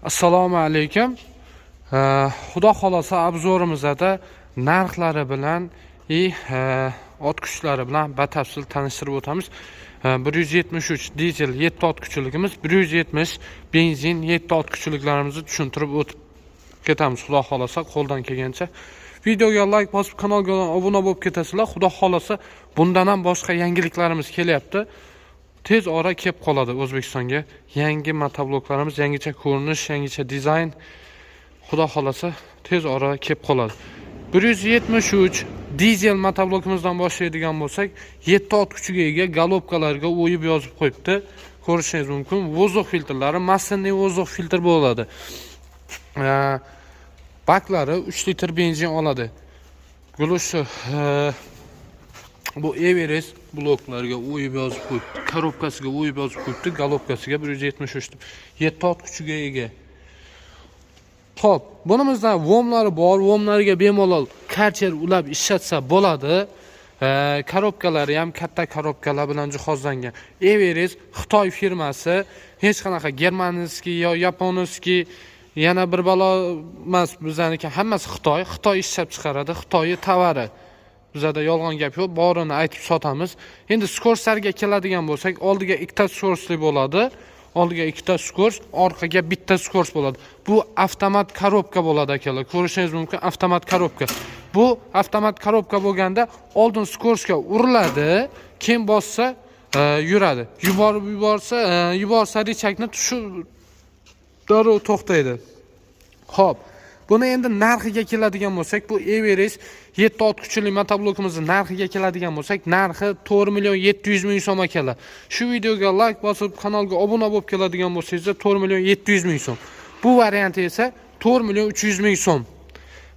Assalomu alaykum. Xudo xohlasa, обзор imizda narxlari bilan и ot kuchlari bilan batafsil tanishtirib o'tamiz. 173 dizel 7 ot kuchligimiz, 170 benzin 7 ot kuchliklarimizni tushuntirib o'tib ketamiz, xudo xohlasa, qo'ldan kelgancha. Videoga like bosib, kanalga obuna bo'lib ketasizlar. Xudo xohlasa, bundan ham boshqa yangiliklarimiz kelyapti. Tez ora kelib qoladi O'zbekistonga yangi motobloklarimiz, yangicha ko'rinish, yangicha dizayn. Xudo xohlasa, tez ora kelib qoladi. 173 dizel motoblokimizdan boshlaydigan bo'lsak, 7 ot kuchiga ega, головка larga o'yib yozib qo'yibdi. Ko'rishingiz mumkin. Воздух filtrlari масляный воздух filtr bo'ladi. Baklari 3 litr benzin oladi. Глушь bu Everest bloklarga o'yib yozib qo'yibdi. Коробка siga o'yib yozib qo'yibdi, головка siga 173 deb. 7 ot kuchiga ega. Xo'p, bunimizda ВОМ lari bor. ВОМ lariga bemalol karcher ulab ishlatsa bo'ladi. Коробка lari ham katta коробка lar bilan jihozlangan. Everest Xitoy firmasi, hech qanaqa германский yo японский, yana bir balo emas bizaniki, hammasi Xitoy. Xitoy ishlab chiqaradi, Xitoyi tovari. Bizada yolg'on gap yo'q, borini aytib sotamiz. Endi скорость larga keladigan bo'lsak, oldiga ikkita скорость li bo'ladi. Oldiga ikkita скорость, orqaga bitta скорость bo'ladi. Bu avtomat коробка bo'ladi, akalar. Ko'rishingiz mumkin, avtomat коробка. Bu avtomat коробка bo'lganda oldin скорость ga uriladi, keyin bossa yuradi. Yuborib yuborsa, yuborsa рычаг ni tushib darrov to'xtaydi. Xo'p, buni endi narxiga keladigan bo'lsak, bu Everest 7 ot kuchli motoblokimizni narxiga keladigan bo'lsak, narxi 4 million 700 ming so'm, akalar. Shu videoga like bosib, kanalga obuna bo'lib keladigan bo'lsangizlar, 4 million 700 ming so'm. Bu varianti esa 4 million 300 ming so'm.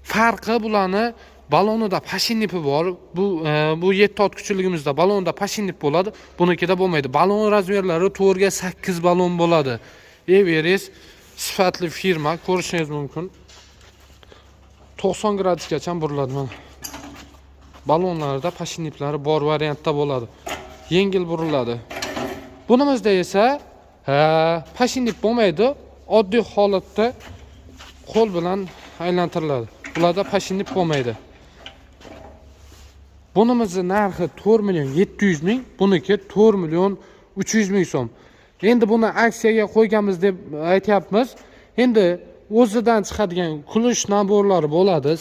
Farqi bularni balonida подшипник i bor. Bu 7 ot kuchligimizda balonda подшипник bo'ladi, bunikida bo'lmaydi. Balon размер lari 4 ga 8 balon bo'ladi. Everest sifatli firma, ko'rishingiz mumkin. 90 gradusgacha buriladi mana. Balonlarda подшипник lari bor variantda bo'ladi. Yengil buriladi. Bunimizda esa подшипник bo'lmaydi, oddiy holatda qo'l bilan aylantiriladi. Bularda подшипник bo'lmaydi. Bunimizni narxi 4 million 700 ming, buniki 4 million 300 ming so'm. Endi buni aksiyaga qo'yganmiz deb aytyapmiz. Endi o'zidan chiqadigan ключ набор lari bo'ladi.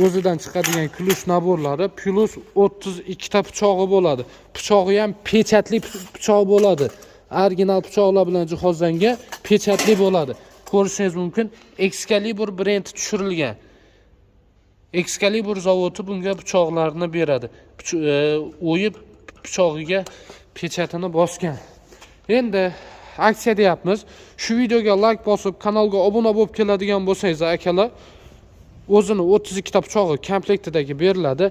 O'zidan chiqadigan ключ набор lari плюс 32 ta pichog'i bo'ladi. Pichog'i ham pechatli pichoq bo'ladi. Original pichoqlar bilan jihozlangan, pechatli bo'ladi. Ko'rishingiz mumkin, Excalibur brendi tushirilgan. Excalibur zavodi bunga pichoqlarni beradi. O'yib pichog'iga pechatini bosgan. Endi aksiya deyapmiz. Shu videoga like bosib, kanalga obuna bo'lib keladigan bo'lsangiz, akalar, o'zini 32 ta pichog'i komplektidagi beriladi.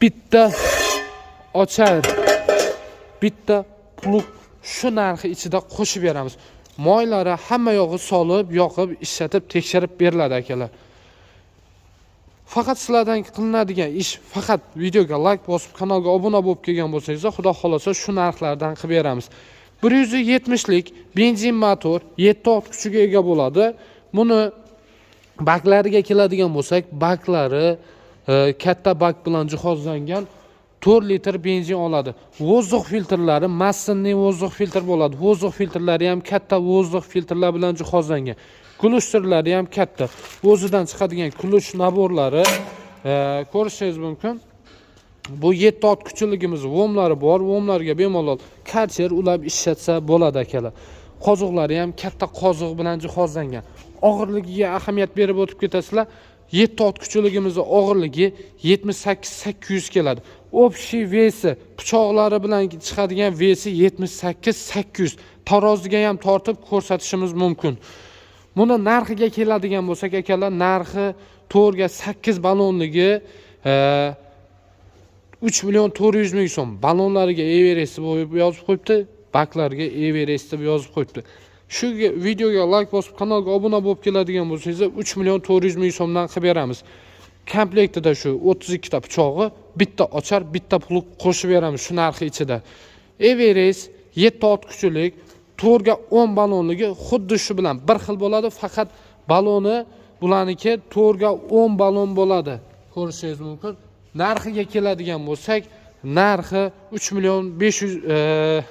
Bitta ochar, bitta плуг shu narxi ichida qo'shib beramiz. Moylari hamma yog'i solib, yoqib, ishlatib, tekshirib beriladi, akalar. Faqat sizlardan qilinadigan ish faqat videoga like bosib, kanalga obuna bo'lib kelgan bo'lsangizlar, xudo xohlasa, shu narxlardan qilib beramiz. 170lik benzin motor 7 ot kuchiga ega bo'ladi. Buni baklariga keladigan bo'lsak, baklari katta bak bilan jihozlangan, 4 litr benzin oladi. Воздух filtrlari масляный воздух filtr bo'ladi. Воздух filtrlari ham katta воздух filtrlar bilan jihozlangan. Глушитель lari ham katta. O'zidan chiqadigan ключ набор lari ko'rishingiz mumkin. Bu 7 ot kuchligimiz ВОМ lari bor. ВОМ larga bemalol karcher ulab ishlatsa bo'ladi, akalar. Qoziqlari ham katta qoziq bilan jihozlangan. Og'irligiga ahamiyat berib o'tib ketasizlar. 7 ot kuchligimizni og'irligi 78 800 keladi. Общий вес i pichoqlari bilan chiqadigan вес i 78 800. Taroziga ham tortib ko'rsatishimiz mumkin. Buni narxiga keladigan bo'lsak, akalar, narxi 4 ga 8 balonligi 3 million 400 ming so'm. Balonlariga Everest deb yozib qo'yibdi, baklarga Everest deb yozib qo'yibdi. Shu videoga like bosib, kanalga obuna bo'lib keladigan bo'lsangiz, 3 million 400 ming so'mdan qilib beramiz. Komplektida shu 32 ta pichog'i, bitta ochar, bitta плуг qo'shib beramiz shu narxi ichida. Everest 7 ot kuchlik. 4 ga 10 balonligi xuddi shu bilan bir xil bo'ladi, faqat baloni bularniki 4 ga 10 balon bo'ladi, ko'rishingiz mumkin. Narxiga keladigan bo'lsak, narxi 3 million 500